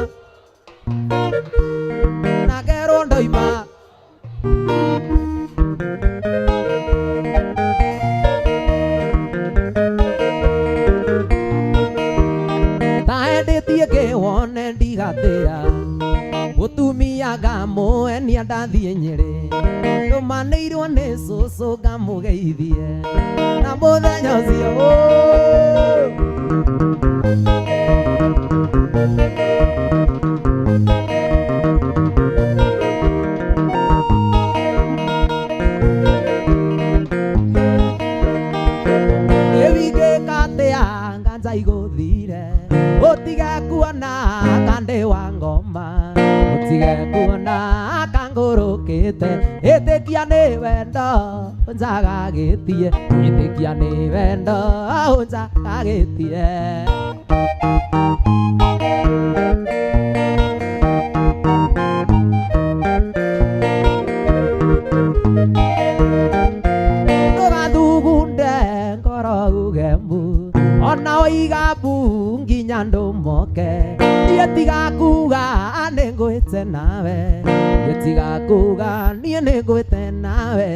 na ngerwo ndoima. Ndaendĩtie ngĩwone ndigatĩra, mũtumia ngamũhenia ndathiĩ Nyĩrĩ, ndũmanĩirwo nĩ cũcũ ngamũgeithie, na mũthenya ũcio rĩu ingĩka atĩa nganja igũthire, ũtige kuona kandĩ wa ngoma, ũtige kuona kangũrũkĩte, ĩtĩkia nĩ wendo ũnjagagĩtie, ĩtĩkia nĩ wendo ũnjagagĩtie. Ndũgathugunde ngoro uge mbu, ona woiga mbu nginya ndũmoke, niĩ tiga kuga nĩngwĩte nawe, niĩ tiga kuga niĩ nĩngwĩte nawe.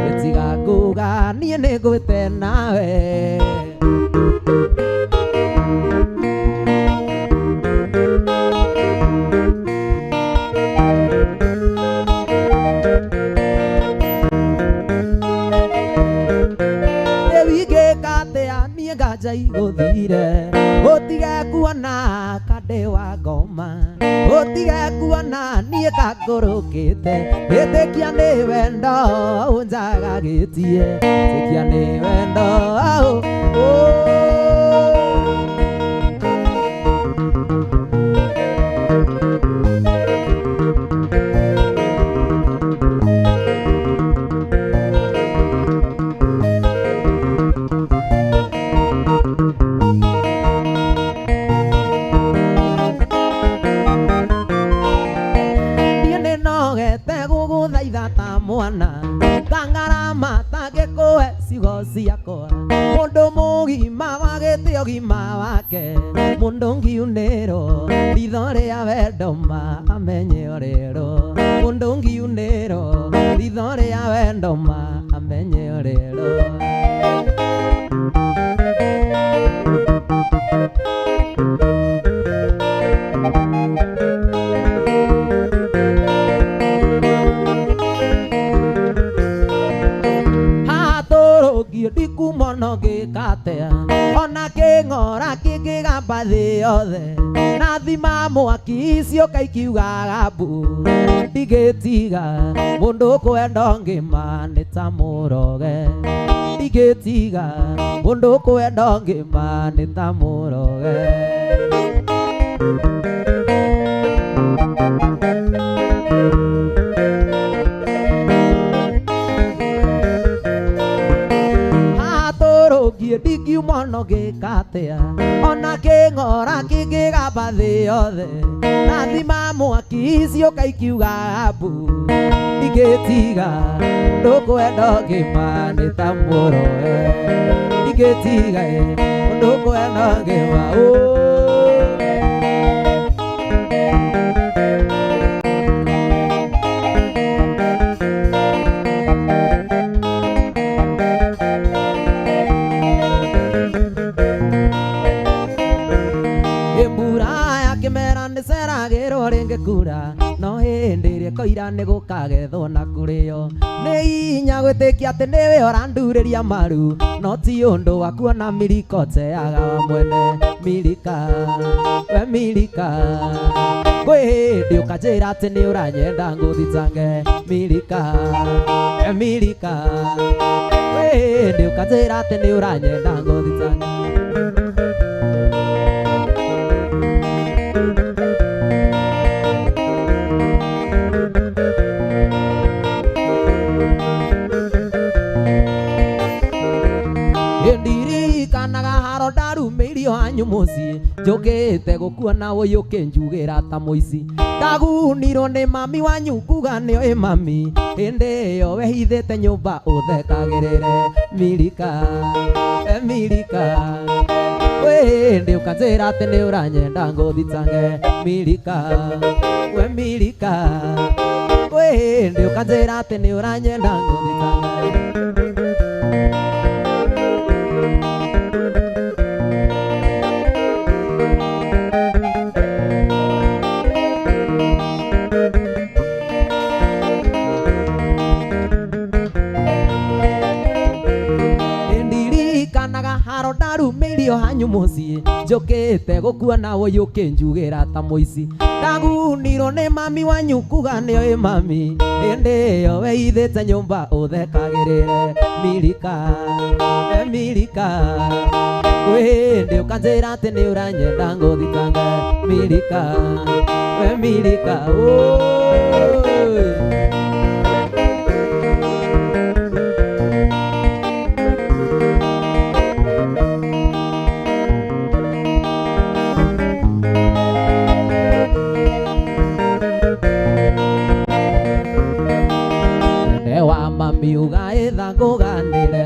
Gĩtiga kuga niĩ nĩ ngwĩte nawe. Rĩu ingĩka atĩa niĩ nganja igũthire, ũtige kuona kandĩ wa ngoma, ũtige kuona niĩ kangũrũkĩte. Ĩtĩkia nĩ wendo ũnjagagĩtie, ĩtĩkia nĩ wendo oh. Niĩ nĩnogete gũgũthaitha ta mwana, ngangarama tangĩkũhe ciugo ciakwa. Mũndũ mũgima wagĩte ũgima wake, mũndũ ngiunĩrwo ritho rĩa wendo ma amenye ũrĩrwo. Mũndũ ngiunĩrwo ritho rĩa wendo ma amenye ũrĩrwo. Hatũrũngiĩ ndikumono ngĩka atĩa, ona kĩng'ora kĩngĩgamba thĩ yothe, na thima mwaki ciũka ikiugaga mbu. Ndingĩtiga mũndũ kwenda ngĩma nĩ ta mũroge, ndingĩtiga mũndũ kwenda ngĩma nĩ ta mũroge. Hatũrũngiĩ ndingiuma ono ngĩka atĩa, ona kĩng'ora kĩngĩgamba thĩ yothe, na thima mwaki ciũka ikiugaga mbu. Ndingĩtiga mũndũ kwenda ngĩma nĩ ta mũroge, ndingĩtiga mũndũ kwenda ngĩma oh. Mbura ya kĩmera nĩceragĩrwo rĩngĩ kura, no hĩndĩ ĩrĩa ĩkoira nĩgũkagethwo na kũrĩo. Nĩ hinya gwĩtĩkia atĩ nĩwe ũrandurĩria maru, no ti ũndũ wa kuona miriko teaga wa mwene. Mirika, we mirika, kwĩ hĩndĩ ũkanjĩra atĩ nĩ ũranyenda ngũthitange. Mirika, we mirika, kwĩ hĩndĩ ũkanjĩra atĩ nĩ ũranyenda ngũthitange. Ndirikanaga haro ndarumĩirio hanyu mũciĩ, njũkĩte gũkuona ũyũ ũkĩnjugĩra ta mũici. Ndagunirwo nĩ mami wanyu kuga nĩoĩ mami, hĩndĩ ĩyo wehithĩte nyũmba ũthekagĩrĩre. Mirika, e mirika, kwĩ hĩndĩ ũkanjĩra atĩ nĩ ũranyenda ngũthitange. Mirika, we mirika, kwĩ hĩndĩ ũkanjĩra atĩ nĩ ũranyenda ngũthitange. Ndirikanaga haro ndarumĩirio hanyu mũciĩ, njũkĩte gũkuona ũyũ ũkĩnjugĩra ta mũici. Ndagunirwo nĩ mami wanyu kuga nĩoĩ mami, hĩndĩ ĩyo wehithĩte nyũmba ũthekagĩrĩre. Mirika, e mirika, kwĩ hĩndĩ ũkanjĩra atĩ nĩ ũranyenda ngũthitange. Mirika, we mirika, oi. Nene wa mami ũgaĩtha ngũganĩre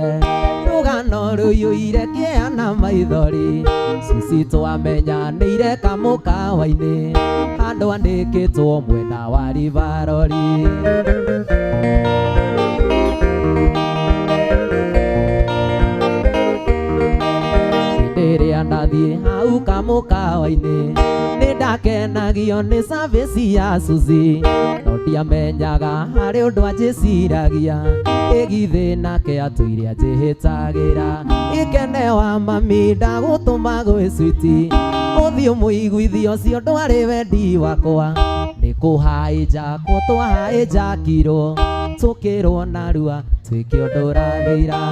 rũgano rũiyũire kĩeha na maithori. Cici twamenyanĩire kamũkawa-inĩ, handũ andĩkĩtwo mwena wa Rivarori. Ndathiĩ hau kamũkawa-inĩ nĩ ndakenagio nĩ service ya Suzy, no ndiamenyaga harĩ ũndũ anjĩciragia, ĩgithĩ nake atũire anjĩhĩtagĩra. Ikene wa mami ndagũtũma gwĩ switi, ũthiĩ ũmũiguithie ũcio ndwarĩ wendi wakwa, nĩ kũhaĩnjakwo twahaĩnjakirwo, tũkĩrwo narua twĩke ũndũ ũrathira.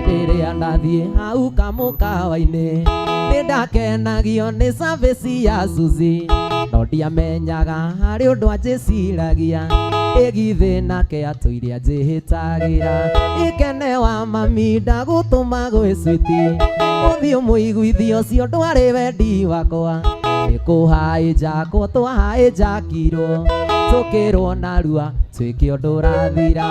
Rĩrĩa ndathiĩ hau kamũkawa-inĩ nĩ ndakenagio nĩ service ya Suzy, no ndiamenyaga harĩ ũndũ anjĩciragia, ĩgithĩ nake atũire anjĩhĩtagĩra. Ikene wa mami ndagũtũma gwĩ switi, ũthiĩ ũmũiguithie ũcio ndwarĩ wendi wakwa, nĩ kũhaĩnjakwo twahaĩnjakirwo, tũkĩrwo narua twĩke ũndũ ũrathira.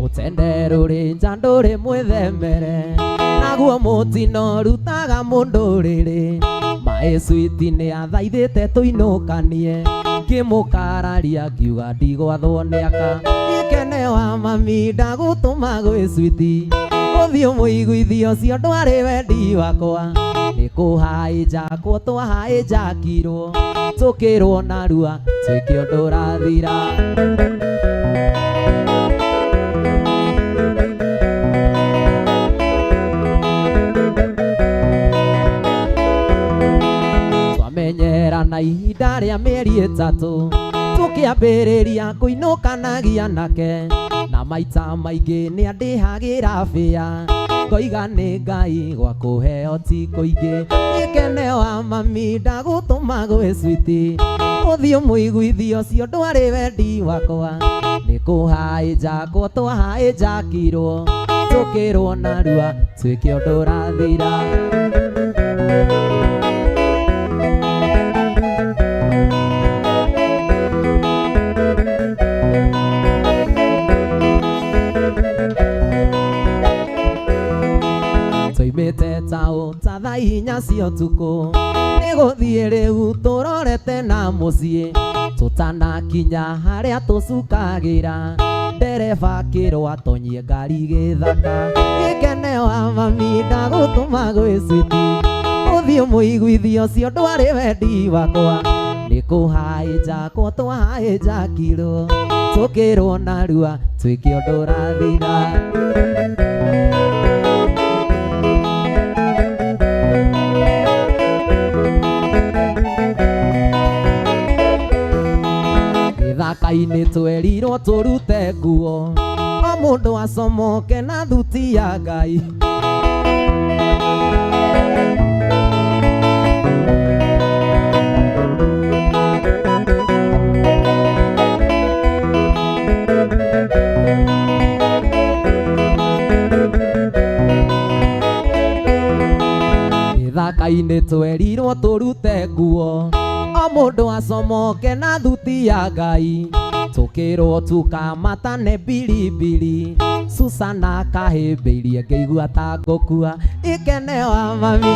Ũtende rũrĩ nja ndũrĩ mwĩthemere, naguo mũtino rutaga mũndũ rĩrĩ, maĩ switi nĩ athaithĩte tũinũkanie, ngĩmũkararia ngiuga ndigwathwo nĩ aka. Ikene wa mami ndagũtũma gwĩ switi, ũthiĩ ũmũiguithie ũcio ndwarĩ wendi wakwa, nĩ kũhaĩnjakwo twahaĩnjakirwo, tũkĩrwo narua twĩke ũndũ ũrathira. Twamenyerana ihinda rĩa mĩeri 3, tũkĩambĩrĩria kũinũkanagia nake, na maita maingĩ nĩ andĩhagĩra bĩa, ngoiga nĩ Ngai gwa kũheo ti kũingĩ. Ikene wa mami ndagũtũma gwĩ switi, ũthiĩ ũmũiguithie ũcio ndwarĩ wendi wakwa, nĩ kũhaĩnjakwo twahaĩnjakirwo, tũkĩrwo narua twĩke ũndũ ũrathira. Tũimĩte taũ ta thaa 4 cia ũtukũ, nĩ gũthiĩ rĩu tũrorete na mũciĩ, tũtanakinya harĩa tũcukagĩra, ndereba akĩrwo atonyie ngari gĩthaka. Ikene wa mami ndagũtũma gwĩ switi, ũthiĩ ũmũiguithie ũcio ndwarĩ wendi wakwa, nĩ kũhaĩnjakwo twahaĩnjakirwo, tũkĩrwo narua twĩke ũndũ ũrathira. Gĩthaka-inĩ twerirwo tũrute nguo, o mũndũ acomoke na thuti ya Ngai. Gĩthaka-inĩ twerirwo tũrute nguo, o mũndũ acomoke na thuti ya Ngai, tũkĩrwo tukamatane biribiri, Susana kahĩmbĩirie ngĩigua ta ngũkua. Ikene wa mami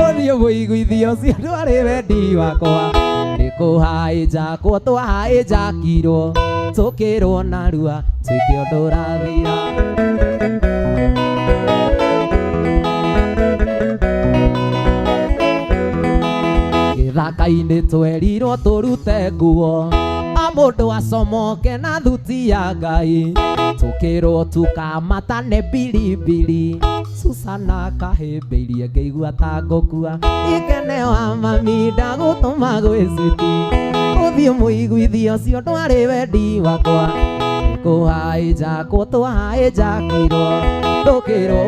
ũthiĩ ũmũiguithie ũcio ndwarĩ wendi wakwa, nĩ kũhaĩnjakwo twahaĩnjakirwo, tũkĩrwo narua twĩke ũndũ ũrathira. Gĩthaka-inĩ twerirwo tũrute nguo, o mũndũ acomoke na thuti ya Ngai, tũkĩrwo tukamatane biribiri, Susana kahĩmbĩirie ngĩigua ta ngũkua. Ikene wa mami ndagũtũma gwĩ switi, ũthiĩ ũmũiguithie ũcio ndwarĩ wendi wakwa, nĩ kũhaĩnjakwo twahaĩnjakirwo, tũkĩrwo